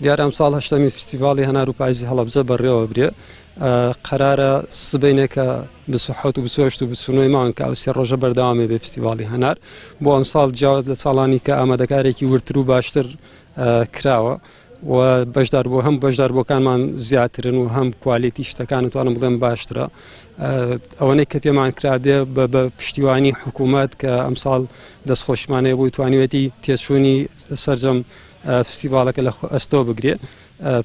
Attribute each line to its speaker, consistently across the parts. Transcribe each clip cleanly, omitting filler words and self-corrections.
Speaker 1: دیارە ئەمساڵ هەشتەمین فیستیڤاڵی هەنار و پایزی هەڵەبجە بەڕێوەبرێ. قەرارە سبەینێ کە 27 و 28 و 29 مانگ کە ئەو سێ ڕۆژە بەردەوامێ بێ فیستیڤاڵی هەنار. بۆ ئەمساڵ جیاواز لە ساڵانی کە ئامادەکارێکی وردتر و باشتر کراوە و بەشداربوو هەم بەشداربووەکانمان زیاترن و هەم quality شتەکان توانم بڵێم باشترە. ئەوەنەی کە پێمان کرابێ بە پشتیوانی حکوومەت کە ئەمساڵ دەستخۆشیمانەیە بۆی توانیوێتی تێچوونی سەرجەم فستیڤاڵەکە لە ئەستۆ بگرێ.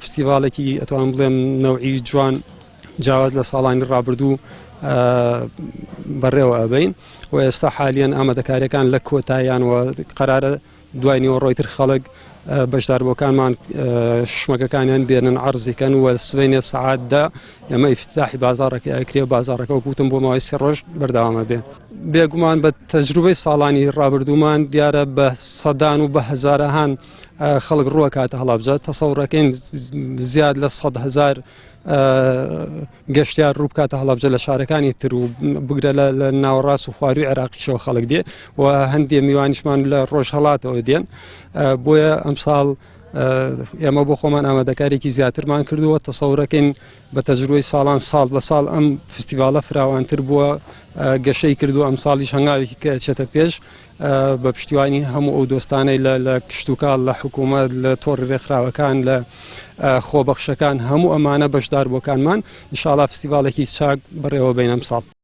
Speaker 1: فستیڤاڵێکی ئەتوانم بڵێم نەوعی جوان جیاواز لە ساڵانی ڕابردوو بەڕێوە ئەبین و ئێستا حالیان ئامادەکاریەکان لە کۆتاییان و قەرارە دوای نیوەڕۆی تر خەڵک بەشداربووەکانمان شمەکەکانیان بێنن عەرزیکەن و سبەینێ سەعات دە ئێمە ئیفتتاحی بازاڕەکە ئەکرێ و بازاڕەکە وەک وتم بۆ ماوەی سێ ڕۆژ بەردەوامە بێ. بێگومان بە تەجروبەی ساڵانی ڕابردوومان دیارە بە سەدان و بە هەزارەهان خەڵک ڕووەکاتە هەڵەبجە تەسەوڕەکەین زیاد لە 100 هەزار گەشتیار ڕوو بکاتە هەڵەبجە لە شارەکانی تر و بگرە لە ناوەڕاست و خواروی عێراقیشەوە خەڵک دێ و هەندێ میوانیشمان لە ڕۆژهەڵاتەوە دێن بۆیە ئەمساڵ ئێمە بۆ خۆمان ئامادەکارێکی زیاترمان کردووە تەسەورەکەین بە تەجروبەی ساڵان ساڵ بە ساڵ ئەم فستیڤاڵە فراوانتر بووە گەشەی کردو ئەم ساڵیش هەنگاوێکی کە ئەچێتە پێش بە پشتیوانی هەموو ئەو دۆستانەی لە کشتوکاڵ لە حکوومەت لە تۆڕی ڕێکخراوەکان لە خۆبەخشەکان هەموو ئەمانە بەشداربووەکانمان ئینشاڵا فستیڤاڵێکی چاک بەڕێوە بین ئەمساڵ.